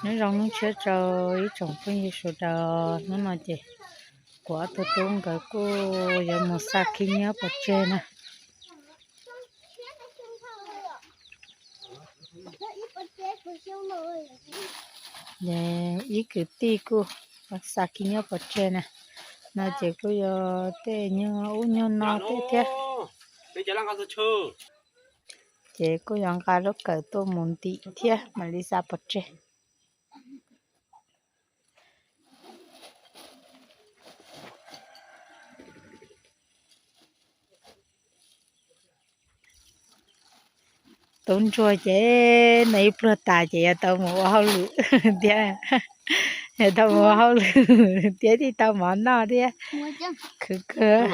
Nyob zoo hnub tshiab rau ib tsoom phooj ywg sawv daws, hnub no ces kuv ob tug tub nkawd kuj yuav mus xa khib nyiab pov tseg na. Ib kwv tij kuj xa khib nyiab pov tseg na, no ces kuj yog tej nyuag ub nyuag no tej thiab. Ces kuj yuav nqa lub kawm tuaj mus ntim thiab mam li xa pov tseg. Tub ntsuag ces no ib pluag tas ces yuav tau mus ua hauj lwm thiab, yuav tau mus ua hauj lwm thiab thiaj tau mov noj thiab. Khwv kawg.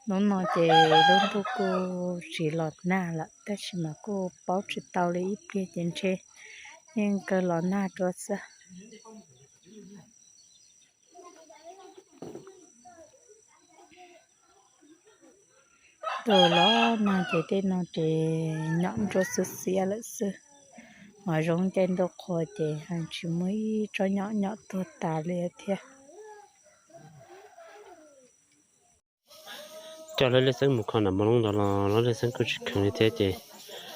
Hnub no ces lub ntuj kuj tsis los nag lawm tab sis mas kuj paub tsis tau li, ib pliag ces ntshe yeej kawg los nag dua xwb. Ntuj los nag ces tej no ces nyom ntsuab xiab xiab lawm xwb. Mov zoo caij ntuj qhua ces tsis muaj ib tsob nyom nyom tuag tas li thiab. Coj lawv Liaj Xeeb mus kho nram mos loob ntawd los lawv Liaj Xeeb kuj tsis kheev li thiab ces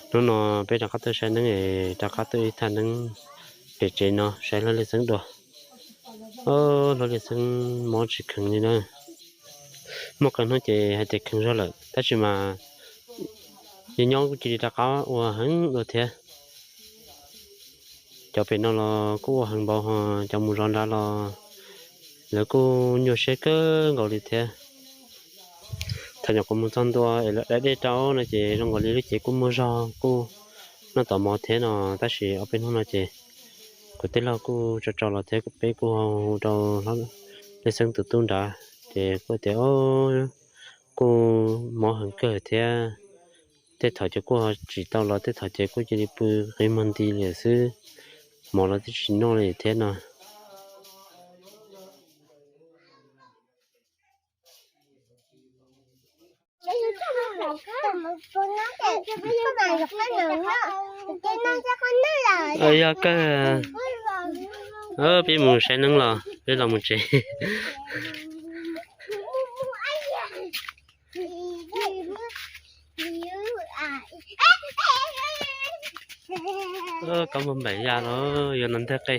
hnub no peb rov qab tuaj saib neeb es rov qab tuaj ib thaj neeb pem tsev no saib lawv Liaj Xeeb dua. Lawv Liaj Xeeb mob tsis kheev li na. Muaj qee hnub ces hais tias kheev zog lawm tab sis mas nyob nyob kuj cia li rov qab ua heev dua thiab. Cov pem no los kuj ua heev npaum ho cov mus zov nrad los lawv kuj nyuaj siab kawg nkaus li thiab. Thaum nyuam qhuav mus txog ntua es lawv da dej rau no ces zoo nkaus li lub cev kuj muaj zog kuj noj tau mov thiab no, tab sis ob peb hnub no ces kuv tej laug kuj tso tso los thiab peb kuj hu rau Liaj Xeeb tus tub nrad ces kuj tias kuj mob heev kawg thiab. Tej thaum ces kuj tsis tau los tej thaum ces kuj cia li pw qiv muag nti li xwb, mov los twb tsis noj li thiab no. Yog kawg, peb mus saib neeb los peb los mus tsev. Koj muag npaim ya los yuav no ntag qe.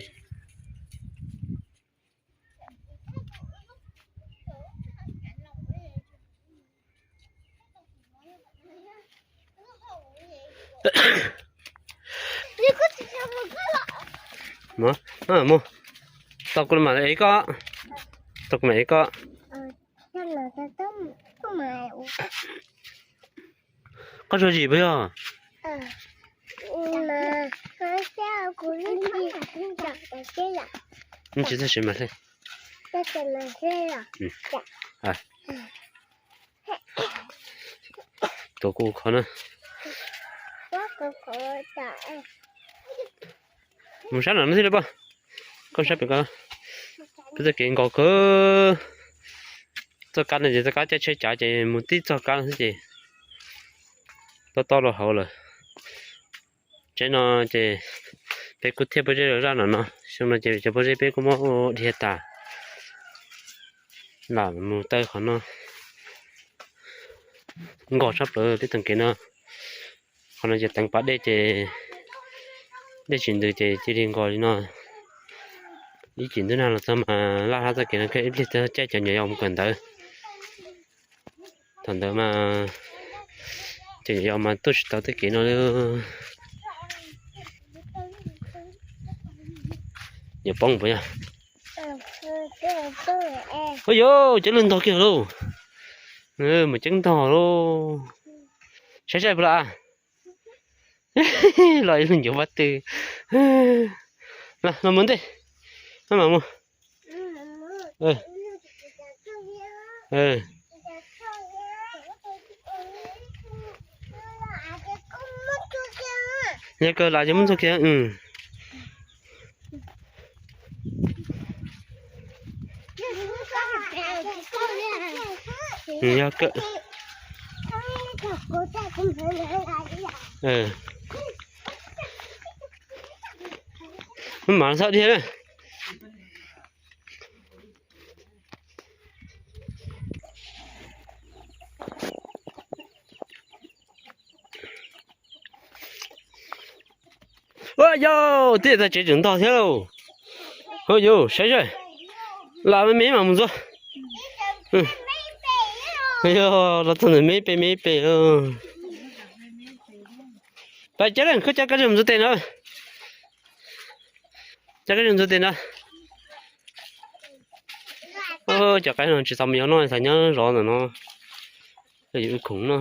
Mus, tau kuv mam ev koj, tau kuv mam ev koj. Koj tsuas yim puas yog? Tsis txog siv mas hle. Tuav kuv khov na. Mus sab no thiab lawm poj. Koj sab pem ko. Peb txoj kev nkos kawg. Txoj kab no ces txoj kab caij tsheb cav ces mus tib txoj kab xwb ces tob tob rau hauv lawm. Tsev no ces peb kuj thiaj pob zeb zaj no no, xyoo no ces cov pob zeb peb kuj muab dhia tas. Lam mus taw qhov no nkos tshaj plaws peb tag kev no. Qhov no ces teev pas dej ces dej tsis ntws ces cia li nkos li no. Ib chim ntuj nag los txog mas laj hab txoj kev no kawg, ib pliag caij cov nyuam yaus mus kawm ntawv. Thaum ntawd mas cov nyuam yaus mas tuaj tsis tau tej kev no li. Nyuam poob puas yog? Ua yuav ceeb lug ntog kiag lauj. Mus ceeb ntog lauj. Saib saib puas los. Los ib lub ncuav pob tw. Los mus ntej. Maj mam mus. Yog kawg lam ces muab ntxuag kiag. Yog kawg. Muab mam txhob dhia na. Ua yau, tej tag tsev tseem ntog thiab lauj. Ua yau, saib saib. Lam me me mam mus ntxuag. Yog los txog ntawm me pem me pem. Pab cab leej koj cab koj tseem mus ntxuag tes na. Cab koj tseem mus ntxuag tes na. Cov qaib no tsis txaus mus yuav noj, xav nyob zov ntawm no. Yus khoom no.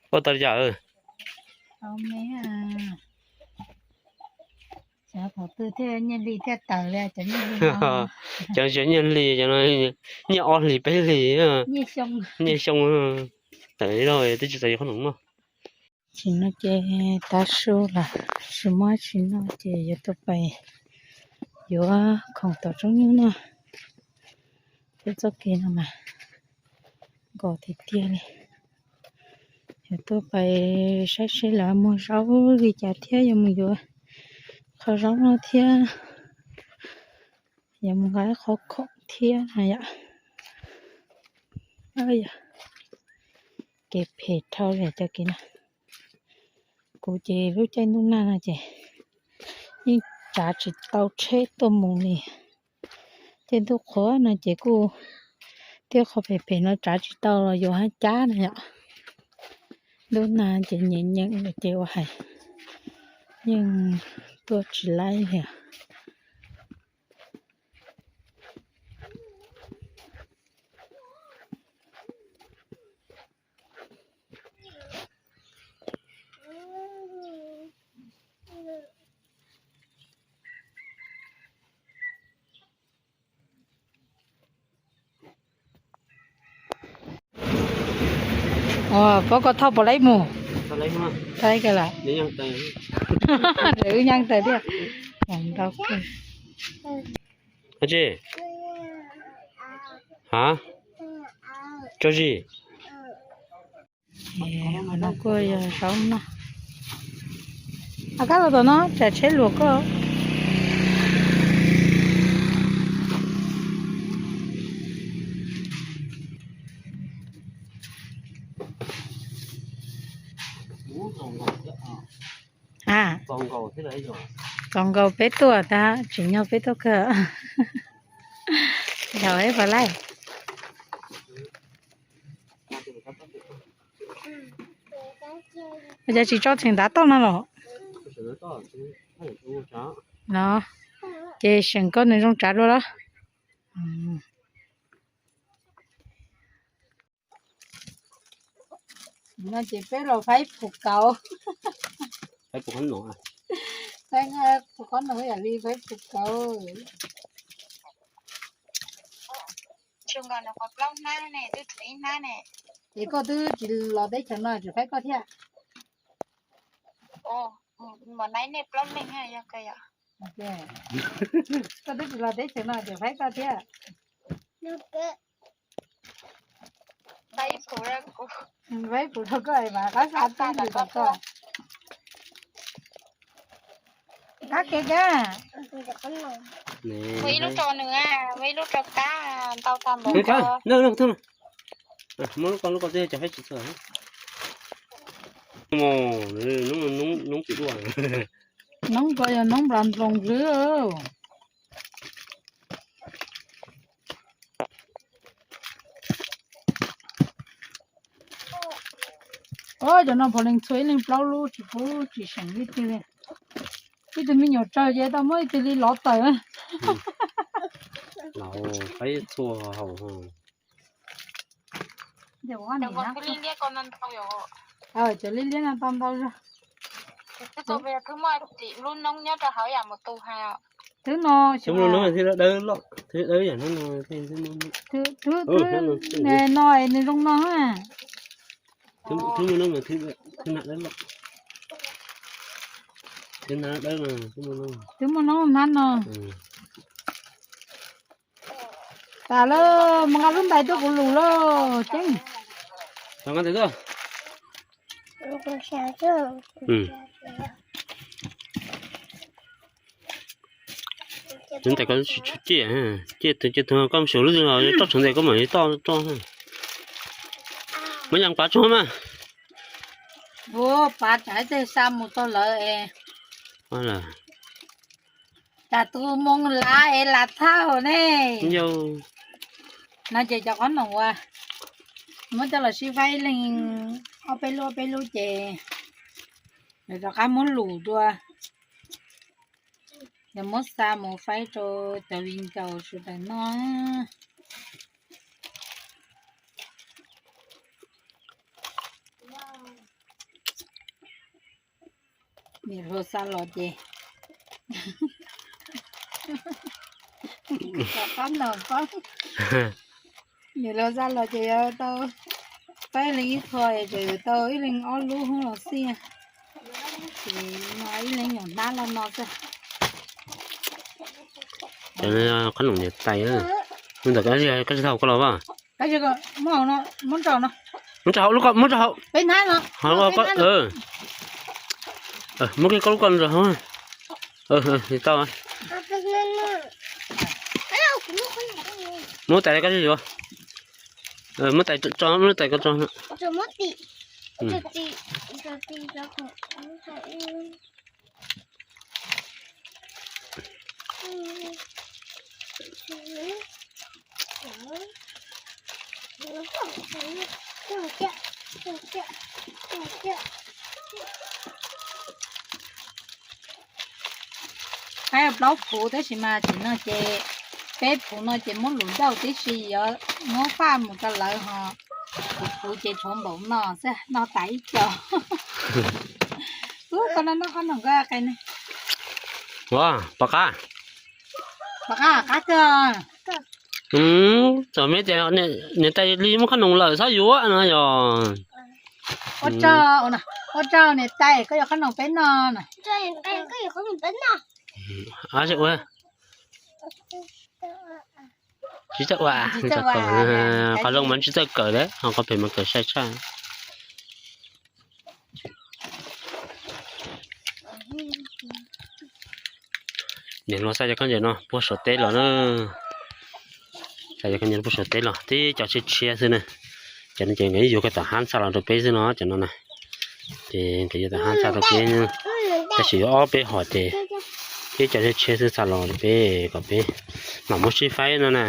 Ua tau li cas? Cov nyiaj hli, cov nyiaj ob hlis peb hlis, nyiaj xyoo tawm li lawm twb tsis tau yuav qhob noom noj. Tsis no ces tav su lawm, tsis muaj tsis noj ces yuav tuaj pais yuav khoom tom tsob nyuj noj. Peb txoj kev no mas nkaus tiag tiag li. Yuav tuaj pais saib seb lawv muag zaub li cas thiab yuav mus yuav qhov zaub no thiab. Yuav mus nqa qhov khoom thiab no yom. Kev phem dhau li cov kev no. Kuv ces lub caij ntuj nag no ces yeej tsav tsis tau tsheb tuaj mus li. Caij ntuj qhuav no ces kuj thiab qhov phem phem no tsav tsis tau los yuav hab cab na yom. Ntuj nag ces nyeem nyeem ces ua hais yeej tuaj tsis laib li. Ua, pab koj thauj puas laib mus? Thauj kawg lawm. Nws wb nyeej taws thiab. Ntau kawg. Tso zis. Qhov no kuj yog zaub noj. Kab los tom no tsam tsheb luam koj. A, txaus nkaus peb tuaj tab, tsim nyog peb tuaj kawg. Yog ib pas laij. Ua cas tsis tso tseem ntav toj no los? No, ces seem koj nws zoo tsav dua los? No ces peb los faib phuv kauv. Faib phuv qhob noom, faib phuv qhob noom yam li faib phuv kauv. Ces koj twb tsis los teb chaws no tseem faib koj thiab. Koj twb tsis los teb chaws no tseem faib koj thiab. Faib phuv rau koj mas qab xa twb lwm tom koj. Qab kev kab. Muaj ib lub rau nws, muaj ib lub rau kab, ntau tag npaum ko. Muab lub ko, lub ko twb cov faib tsis txog. Noob ko yog noob nplas nploos xwb. Cov no puav leej txhua ib leeg plaub lub tsis pub tsis seem ib tug li. Ib tug me nyuam tsawg ces tau muab ib tug li lov tawm. Lov qaib txhua hauv. Cov liab liab no tau ntau zog. Twb muaj tim lub noob nyob rau hauv yam mus tu hais. Twb no xyov lub noob thiab dawb loj, twb dawb yam no, no es nws zoo no. Twb muaj noob mas, twb na dawb, twb na dawb mas, twb muaj noob hnab no. Tas lawm, mus nqa lub ntais tuaj kuv lus lauj Ceeb. Lub ntais koj tsis tshuav ciaj, ciaj tus ciaj tus koj mus xyuas lub twg los roj tshauv ntais koj mam li toj roj. Muab yas pav tso mas. Ua pav tsam tej xa mus tau lawv es. Tas tus moo lav es lam thauj ne. No ces cov qhob noom uas muab coj los sib faib ib leeg ob peb lub ob peb lub ces rov qab muab lus dua. Yog muab xa mus faib rau cov viv ncaus sawv daws noj. Niam hluas xa los ces, qab no pob, niam hluas xa los ces yuav tau faib leej ib qho es tseem yuav tau ib leeg ob lub hub los xij. Ces no ib leeg nyuam hnab los no xwb. Qhob noom niam tais, ntawm koj tsis tau koj los as. Muab rau hauv, muab rau hauv. Muab kiag koj lub ko rau hauv. Tau. Muab tais koj tsis yuav. Muab tais tso, muab tais koj tso. Qaib plaub phuv tab sis mas tsim no ces peb phuv no ces muab lus ncauj tib si yuav muab faj mus rau lawv ho. Kuv phuv ces tshuav npaum no xwb, noj tas ib co. Ub, koj noj noj qhob noom koj qe ne. Ua, pom qab. Pom qab, qab kawg. Txawm me tias niam tais li muab qhob noom lawm txhob yuav no yog. Ua tsaug, ua tsaug niam tais, koj yuav qhob noom peb noj na. Tsis txawj ua, qhov zoo mas tsis txawj kawm lawm, ho qhov phem mas kawm sai tshaj. Niam hluas xa cov khaub ncaws no puag saum teb los na. Xa cov khaub ncaws no puag saum teb los, tib cov tshiab tshiab xwb na. Cov no ces nkawd yuav kom tom hab xa los rau peb xwb no, cov no na. Ces nkawd yuav tom hab xa rau peb, tab sis yuav ob peb hom ces tib cov tshiab tshiab xwb xa los rau peb kom peb mam muab sib faib no na.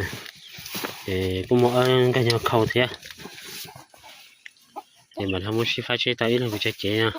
Ces kuj muaj nkag nyog khau thiab. Ces mam ho muab sib faib seb tau ib leeg puas tsawg cev no.